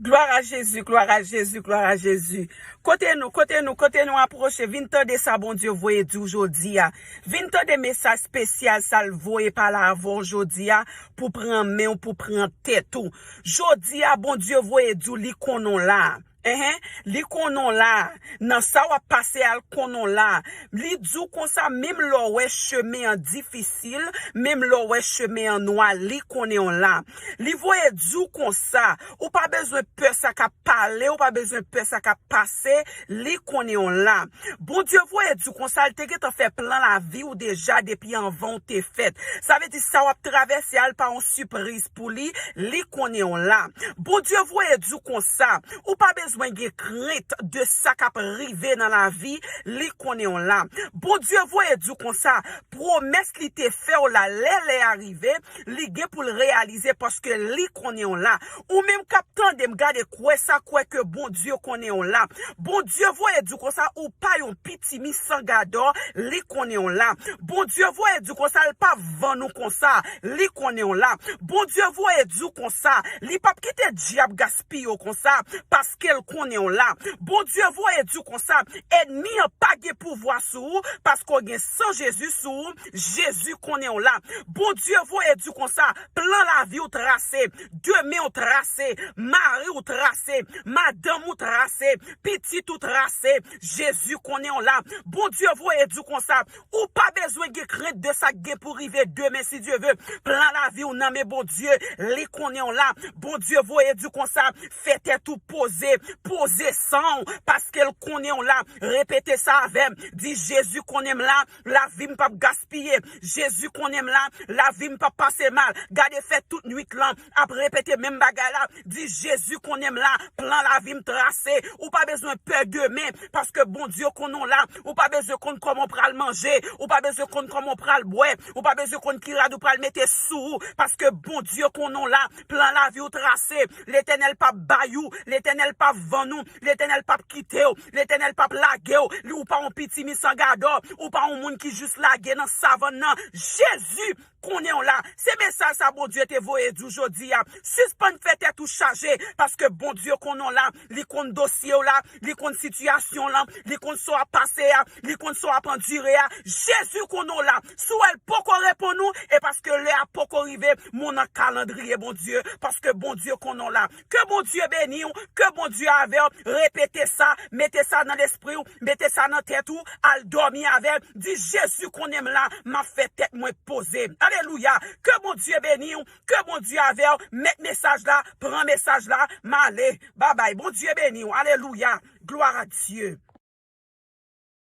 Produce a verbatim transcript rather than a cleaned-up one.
Glwa a Jezi, glwa a Jezi, glwa a Jezi. Kote nou, kote nou, kote nou apwoche, vin tande sa Bondye voye di w jodi a. Vin tande mesaj espesyal sa l voye pale avè w jodi a pou pran men w, pou pran tèt ou. Jodi a, Bondye voye di w li konnen w la. Enhen, li konnen w la. Nan sa w ap pase a, l konnen w la. Li di w konsa, menm lè w wè chemen an difisil, menm lè w wè chemen an nwa, li konnen w la. Li voye di w konsa, ou pa bezwen pè sa k ap pale, ou pa bezwen pè sa k ap pase, li konnen w la. Bondye voye di w konsa, l te gentan fè plan lavi w deja depi anvan w te fèt. Sa vle di sa w ap travèse a, l pa yon sipriz pou li, li konnen w la. Bondye voye di w konsa, ou pa bezwen gen krent de sa k ap rive nan lavi, li konnen w la. Bondye voye di w konsa, pwomès li te fè w la, lè lè a rive, li gen pou l reyalize paske li konnen w la. Ou menm k ap tande m, gade, kwè sa, kwè ke Bondye konnen w la. Bondye voye di w konsa, ou pa yon pitimi san gadò, li konnen w la. Bondye voye di w konsa, l pa vann ou konsa, li konnen w la. Bondye voye di w konsa, li p ap kite dyab gaspiye w konsa, paske l konnen w la. Bondye voye di w konsa, ènmi an pa gen pouvwa sou ou, paske w gen san Jezi sou ou, Jezi konnen w la. Bondye voye di w konsa, plan lavi w trase, demen w trase, mari w trase, madanm ou trase, pitit ou trase, Jezi konnen w la. Bondye voye di w konsa, ou pa bezwen gen krent de sa k gen pou rive demen, si Dye ve. Plan lavi w nan men Bondye, li konnen w la. Bondye voye di w konsa, fè tèt ou poze, poze san w, paske l konnen w la. Repete sa avè m, di, Jezi konnen m la, lavi m p ap gaspiye. Jezi konnen m la, lavi m p ap pase mal. Gade, fè tout nwit lan ap repete menm bagay la. Di, Jezi konnen m la, plan lavi m trase. Ou pa bezwen pè demen, paske Bondye konnen w la. Ou pa bezwen konn kòman w pral manje. Ou pa bezwen konn kòman w pral bwè. Ou pa bezwen konn ki rad ou pral mete sou ou, paske Bondye konnen w la. Plan lavi w trase. Letènèl p ap bay ou. Letènèl p ap vann ou. Letènèl p ap kite w. Letènèl p ap lage w. Li, ou pa yon pitimi san gadò. Ou pa yon moun ki jis lage nan savann nan. Jezi konnen w la. Se mesaj sa Bondye te voye di w jodi a. Sispann fè tèt ou chaje, paske Bondye konnen w la. Li konn dosye w la. Li konn sitiyasyon w lan. Li konn sa w ap pase a. Li konn sa w ap andire a. Jezi konnen w la. Si w wè l poko reponn ou, e paske lè a poko rive, men w nan kalandriye Bondye, paske Bondye konnen w la. Ke Bondye beni w, ke Bondye avè w. Repete sa, mete sa nan lespri w, mete sa nan tèt ou, al dòmi avè l. Di, Jezi konnen m la, m ap fè tèt mwen poze. Alelouya. Ke Bondye beni w, ke Bondye avè w. Met mesaj la, pran mesaj la, m ale. Babay, Bondye beni w. Alelouya. Glwa a Dye.